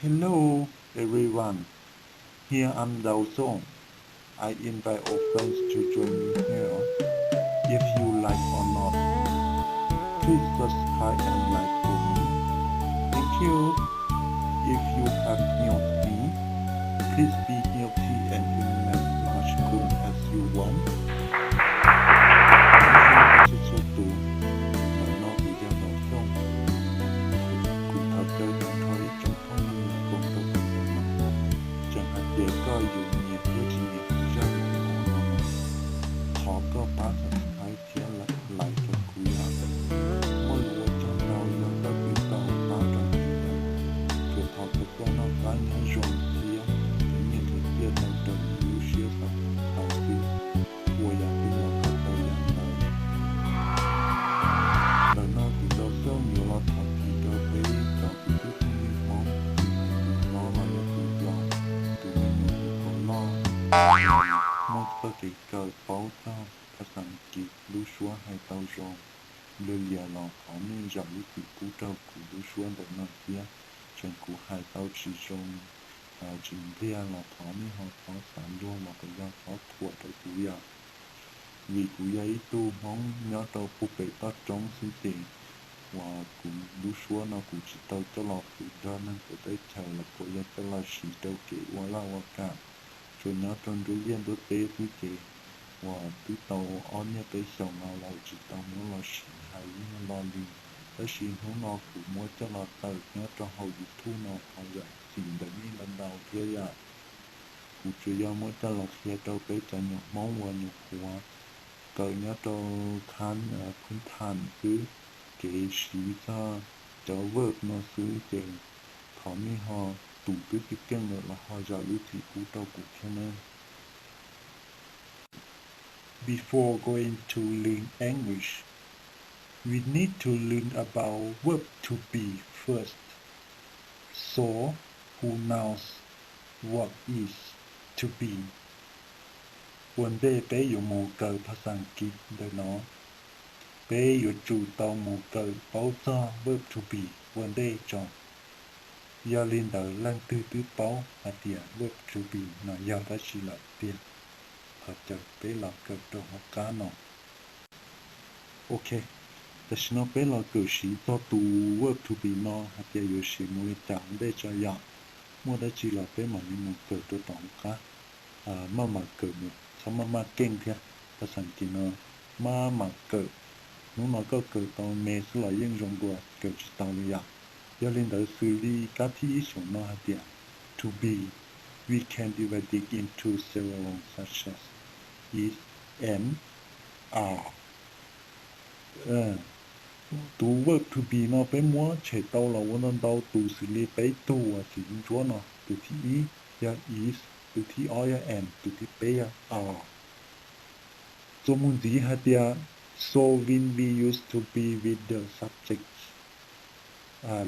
Hello everyone, here I'm Dao Song. I invite all friends to join me here. If you like or not, please subscribe and like for me. Thank you. If you have helped me, please be healthy and remain as cool as you want. Txhua txhua tus, ntawm no kuv yog Dao Song. Kuv thov caw tag nrho ib tsoom phooj ywg koom rau ntawm no, tseem hais tias koj yuav nyiam thiab tsis nyiam kuv zaj video no, thov koj pab subscribe thiab like rau kuv yom. Muaj lus ua tsaug ntau yog koj twb tau pab rau kuv lawm, tsuas thov kom koj noj qab nyob zoo thiab cov nyiaj cov txiaj tau raws li lub siab xav tau xwb. Ua yam twg los kom tau yam ntawd. Ntawm no kuv Dao Song yuav los thov kis rau peb cov kwv tij phooj ywg Hmoob, tus hlob los yog tus yau, tus me nyuam tus pog loj, muaj txoj kev kawm paub txog phas xas As kiv lub suab hais tau zoo, nplua lias los thov nej zam lub txim pub rau kuv lub suab ntawm no thiab. Tseem kuv hais tau tsis zoo, tsis npliag los thov nej ho txhob xav luag los puas yog txhob thuam rau kuv yom. Vim kuv yog ib tug Hmoob nyob rau puag pem toj roob xwb ces uas kuv lub suab no kuv tsis tau coj los fwm nrog neeg pem teb chaws los puas yog coj los siv rau kev ua laj ua kam. Tsuas nyob rau nruab liaj nruab teb xwb ces uas twb tau ob niaj peb xyoos no lawm tsis tau muab los siv hais ib lo li. Tab sis hnub no kuv muab coj los tawm nyob rau hauv YouTube no thov zam txim ntawm nej ntau ntau thiab yom. Kuv tsuas yog muab coj los qhia rau peb cov nyuam Hmoob uas nyuam qhuav kawm nyob rau khab phwb tham xwb, kev siv txog cov verb no xwb ces thov nej ho, tus twb keej keej lawm los ho zam lub txim pub rau kuv thiab nawb. Before going to learn English, we need to learn about verb to be first. So, who knows what is to be? Ua ntej peb yuav mus kawm phas xas As kiv ntawm no, peb yuav tsum tau mus kawm paub txog verb to be ua ntej tso. Yog li ntawd leej twg twb paub hais tias verb to be no yog dab tsi lawm tiag? Thov caw peb los kawm rau hauv qab no. Ok, tam sim no peb los kawm siv txog tus verb to be no hais tias yuav siv mus li cas ua ntej tso yom. Muaj dab tsi los peb mam li mus kawm rau tom hauv qab. Maj mam kawm mus, txhob maj maj keej thiab. Phas xas As kiv no maj mam kawm, hnub no koj kawm tau me xwb los yeej zoo dua, kawm tsis tau li yom. Yog li ntawd xws li kab thib ib xyoos no hais tias to be, we can divide it into several such as is, am, are. Tus verb to be no peb muab tshem tau los ua ntau ntau tus xws li peb tug uas txiv ntsuab no, tus thib ib yog is, tus thib ob yog am, tus thib peb yog are. Txuas mus ntxiv hais tias so when we use to be with the subject,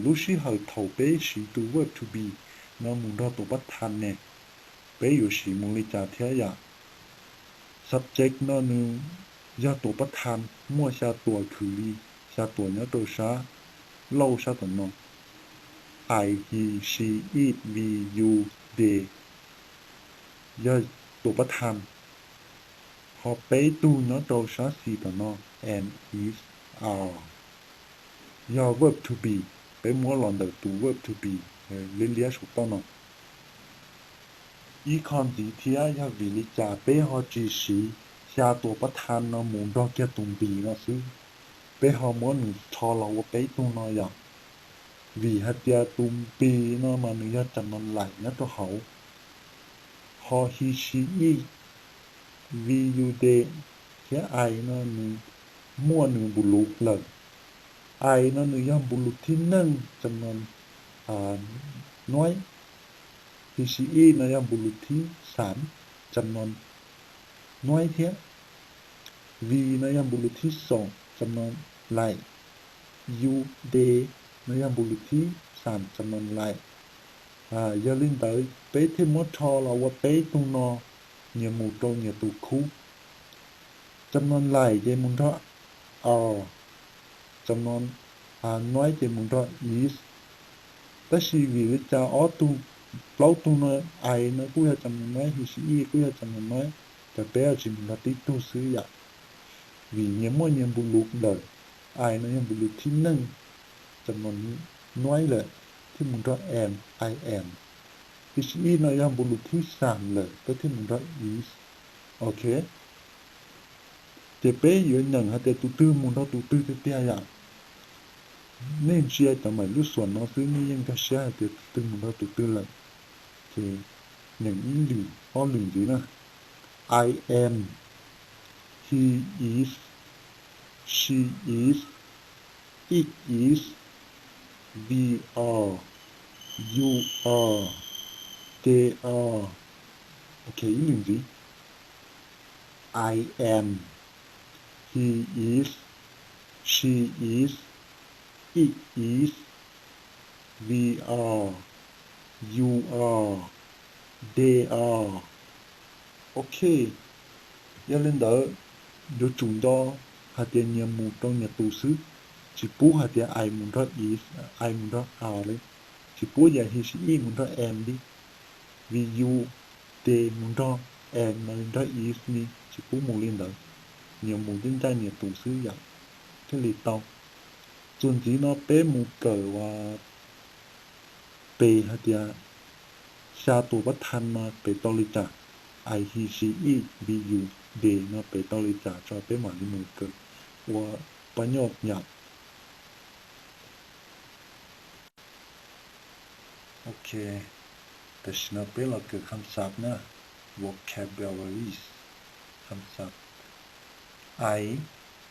lub sij hawm thaum peb siv tus verb to be no mus nrog tuam pab thas ne, peb yuav siv mus li cas thiab yom? Subject no nws yog tuam pab thas, muaj xya tuam khwv li, xya tuam nyob rau sab laug sab tom no. I, he, she, it, we, you, they yog tuam pab thas, ho peb tug nyob rau sab xis tom no, am, is, are yog verb to be, peb muab los ntawm tus verb to be liab liab saum toj no. Ib qho ntxiv thiab yog vim li cas peb ho tsis siv xya tuam pab thas no mus nrog kiag tus be no xwb, peb ho muab nws rho los ua peb tug no yom? Vim hais tias tus be no mas nws yog cov no laim nyob rau hauv, ho he, she, it, we, you, they thiab I no nws muaj nws npu lus lawm. I no nws yog npu lus thib neej cov no nuaib, he, she, it no yog npu lus thib xam cov no nuaib thiab. We no yog npu lus thib xoom cov no laim. You, they no yog npu lus thib xam cov no laim. Yog li ntawd peb thiaj muab rho los ua peb tug no, nyias mus rau nyias tus khub. Cov no laim ces mus nrog are, cov no nuaib ces mus nrog is, Tab sis vim li cas ob tug, plaub tug no, I no kuj yog cov mus nuaib, he she it kuj yog cov mus nuaib, cas peb tsis mus nrog tib tug xwb yom? Vim nyias muaj nyias npu lus lawm. I no yog npu lus thib neej, cov mus nuaib lawm, thiaj mus nrog am, I am. He she it no yog npu lus thib xam lawm, peb thiaj mus nrog is. Ok, ces peb yuav nyeem hais tias tus twg mus nrog tus twg tiag tiag yom. Nej ntsia cov maim lub xuas no xwb nej yeej nkag siab hais tias tus twg mus nrog tus twg lawm. Ces nyeem ib lwm ob lwm ntxiv na. I am, he is, she is, it is, we are, you are, they are. Ok, ib lwm ntxiv. I am, he is, she is, it is, we are, you are, they are. Ok, yog li ntawd yuav tsum nco hais tias nyias mus rau nyias tus xwb, tsis pub hais tias I mus nrog is, I mus nrog are li, tsis pub yam he she it mus nrog am li, we, you, they mus nrog am no nrog is li, tsis pub mus li ntawd. Nyias mus tej ncaj nyias tus xwb yom, thiaj li tau. Txuas ntxiv no peb mus kawm uas pes hais tias xya tus pab thas no pes tau li cas, I, he, she, it, we, you, they no pes tau li cas tso peb mam li mus kawm ua pab nyoj yom. Ok, tam sim no peb los kawm kham xav na, vocabularies, kham xav. I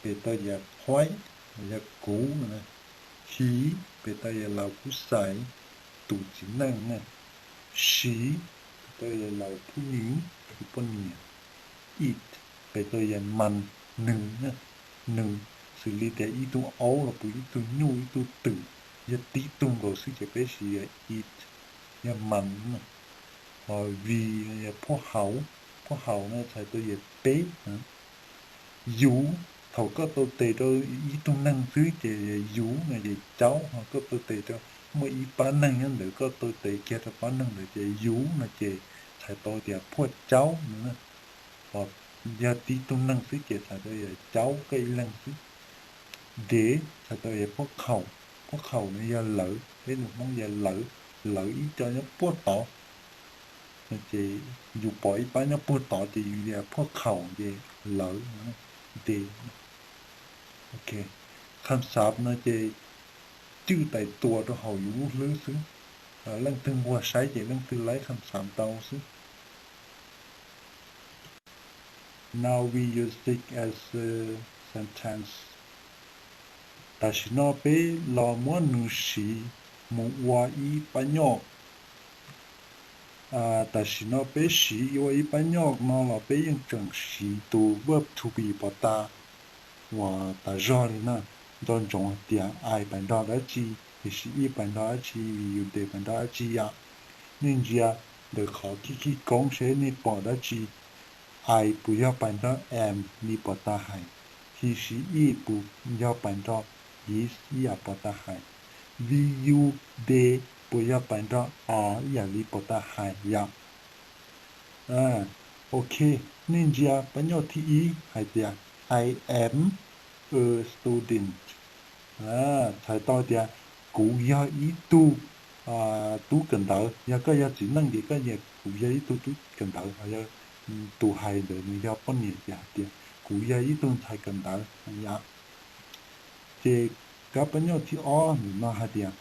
pes tau yam qhuaib, yog kuv. He pes tau yam laus kub xais, tus txiv neej na. She pes tau yam laus phub nyiv, tus poj niam. It pes tau yam mas, nws na, nws, xws li tias ib tug aub los puas ib tug nyuj ib tug twm, yog tib tug nkaus xwb ces peb siv yam it, yog mas na. Ho we yog phauj hauv, phauj hauv no txhais tau yam peb. You, thaum koj tau tes rau ib tug neeg xwb ces yus no ces caub, ho koj tau tes rau muaj ib pab neeg nyob ntawd, koj tau tes kiag rau pab neeg ntawd ces yus no ces txhais tau tias phauj caub no. Ho yog tib tug neeg xwb ces txhais tau yam caub koj ib leeg xwb. They txhais tau yam phauj khaum, phauj khaum no yog lawv, peb lus Hmoob yog lawv, lawv ib co nyob puag tod. No ces yus pom ib pab nyob puag tod ces yus yam phauj khaum ces lawv, they. Ok, kham xav no ces cwj tais tua rau hauv yus lub hlwb xwb. Leej twg nquag saib ces leej twg laib kham xav tau xwb. Now we use it as a sentence. Tam sim no peb los muab nws siv mus ua ib pab nyoj. Tam sim no peb siv ua ib pab nyoj no los peb yeej tseem siv tus verb to be pov tas uas tas zog li na. Nco ntsoov hais tias I pais nrog dab tsi, he she it pais nrog dab tsi, we you they pais nrog dab tsi yom. Nej ntsia ntawm qhov khij khij koob seb nej pom dab tsi. I puas yog pais nrog am li pov tas hais? He she it puas yog pais nrog is ib yam pov tas hais? We you they puas yog pais nrog are ib yam li pov tas hais yom? Ok, nej ntsia pab nyoj thib ib hais tias I am a student. Txhais tau tias kuv yog ib tug tub kawm ntawv. Yog koj yog txiv neej ces koj tias kuv yog ib tug tub kawm ntawv, ho yog tus hais ntawd nws yog poj niam ces hais tias kuv yog ib tug ntxhais kawm ntawv yom. Ces kab pab nyoj thib ob ntawm no hais tias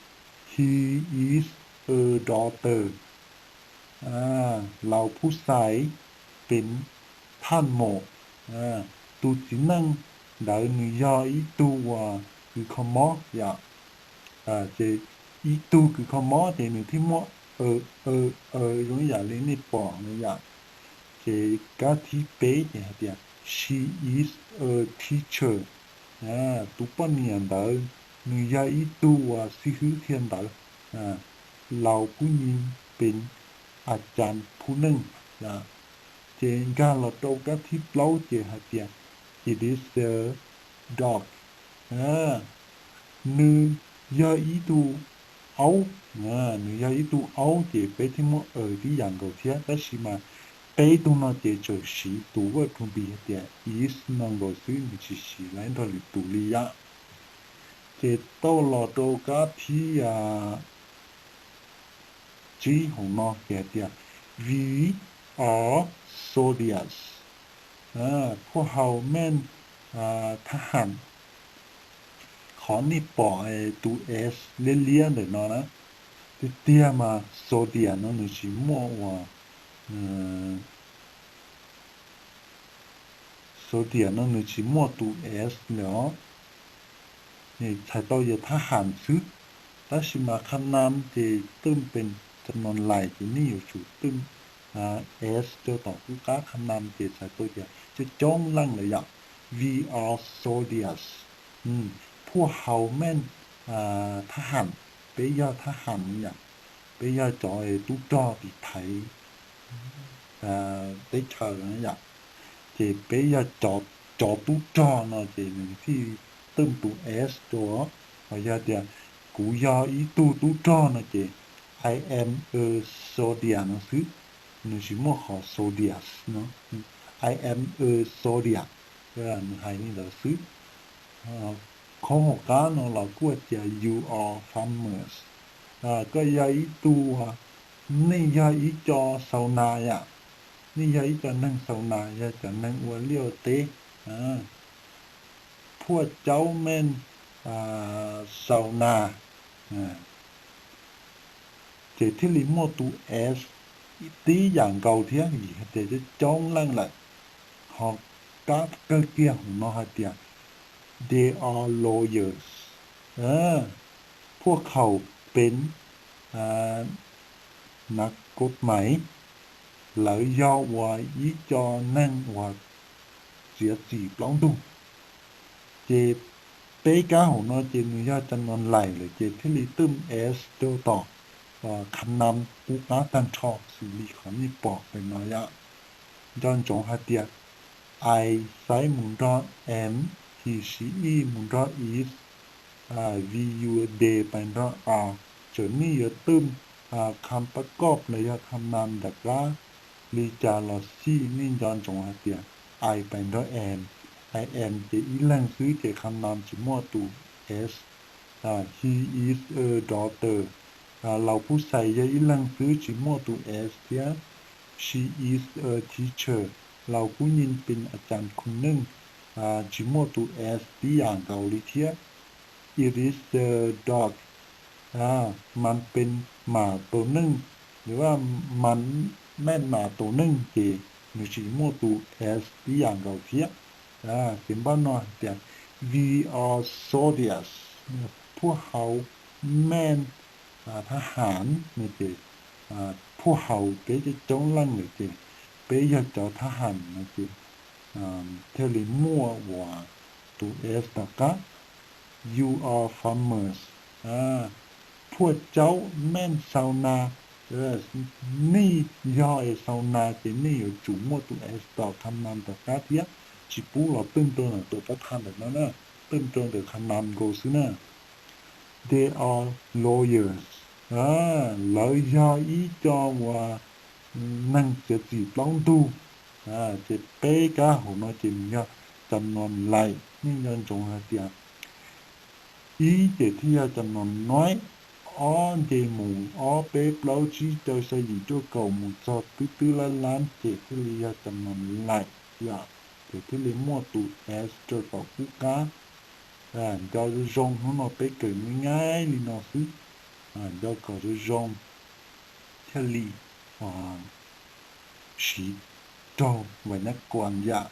he is a doctor. Laus phub xais pes thaj maum. Tus txiv neej ntawd nws yog ib tug uas kws kho mob yom. Ces ib tug kws kho mob ces nws thiaj muaj a, a, a zoo ib yam li nej pom no yom. Ces kab thib peb ces hais tias she is a teacher. Tus poj niam ntawd nws yog ib tug uas xib hwb thiab ntawd. Laus phub nyi pes a cas phub neej. Ces nkag los rau kab thib plaub ces hais tias it is a dog. Nws yog ib tug aub, nws yog ib tug aub ces peb thiaj muaj a tib yam nkaus thiab, tab sis mas peb tug no ces tseem siv tus verb to be hais tias is no nkaus xwb, nws tsis siv nrog lwm tus li yam. Ces tau los rau kab thib tsib hauv no ces hais tias, we are soldiers, พวกเราแม่นทหาร. Qhov nej pom tus s liab liab ntawm no na, tiag tiag mas soldier no nws tsis muaj ua, soldier no nws tsis muaj tus s lawm os, txhais tau yog thab ham xwb. Tab sis mas kham nam ces twm pes cam no lais ces nej yuav tsum twm s rau tom qub qab kham nam ces txhais tau tias coob coob leej lawm yom. We are soldiers, พวกเราแม่นทหาร, peb yog thab ham yom, peb yog cov tub rog tiv thaiv teb chaws yom, ces peb yog cov tub rog no ces nws thiaj twm tus s rau. Ho yog tias kuv yog ib tug tub rog no ces I am a soldier no xwb, nws tsis muaj qhov soldiers no, I am a soldier, nws hais li ntawd xwb. Qhov hauv qab no los kuj tias you are farmers, koj yog ib tug, nej yog ib co xaus nas yom, nej yog ib co neeg xaus nas, yog cov neeg ua liaj ua teb. พวกเจ้าแม่นชาวนา ces thiaj li muaj tus s tib yam nkaus thiab vim hais tias coob coob leej lawm. Ho kab kawg kiag hauv no hais tias they are lawyers, พวกเขาเป็นนักกฎหมาย, lawv yog ua ib co neeg uas txiav txim plaub ntug. Ces peb kab hauv no ces nws yog cam no lais lawm ces thiaj li twm s rau tom kham nam qub qab tag nrho xws li qhov nej pom pem no yom. Nco ntsoov hais tias I xaib mus nrog am, he she it mus nrog is, we you they pais nrog are, txawm nej yuav twm kham pab koj los yog kham nam nram qab li cas los xij nej nco ntsoov hais tias I pais nrog am, I am ces ib leeg xwb ces kham nam tsis muaj tus s. He is a doctor, Laus Phub Xais yog ib leeg xwb tsis muaj tus s thiab. She is a teacher, Laus Kub Nyi pes a cas khu neej, tsis muaj tus s tib yam nkaus li thiab. It is a dog, mas pes mas taus neej, mas mej mas taus neej ces nws tsis muaj tus s tib yam nkaus thiab. Ces npaj no hais tias we are soldiers, พวกเขาแม่นทหาร no ces พวกเขา peb coob coob leej lawm ces peb yog cov thab ham no ces thiaj li muaj uas tus s tom qab. You are farmers, พวกเจ้าแม่นชาวนา, nej yog xaus nas ces nej yuav tsum muaj tus s tom kham nam tom qab thiab, tsis pub los twm rau ntawm tus qab thaj ntawm no na, twm rau ntawm kham nam nkaus xwb na. They are lawyers, lawv yog ib co uas neeg txiav txim plaub ntug. Ces peb kab hauv no ces nws yog cam no lais, nej nco ntsoov hais tias ib ces thiaj yog cam no noib, ob nce mus ob peb plaub tsib rau xya yim cuaj kaum mus txog twb twb lab lab ces thiaj li yog cam no lais yom, ces thiaj li muaj tus s rau tom qub qab. Nco zoo zoo, hnub no peb kawm nyaib nyaib li no xwb, nco kom zoo zoo thiaj li siv raug vas nyab kuas yam.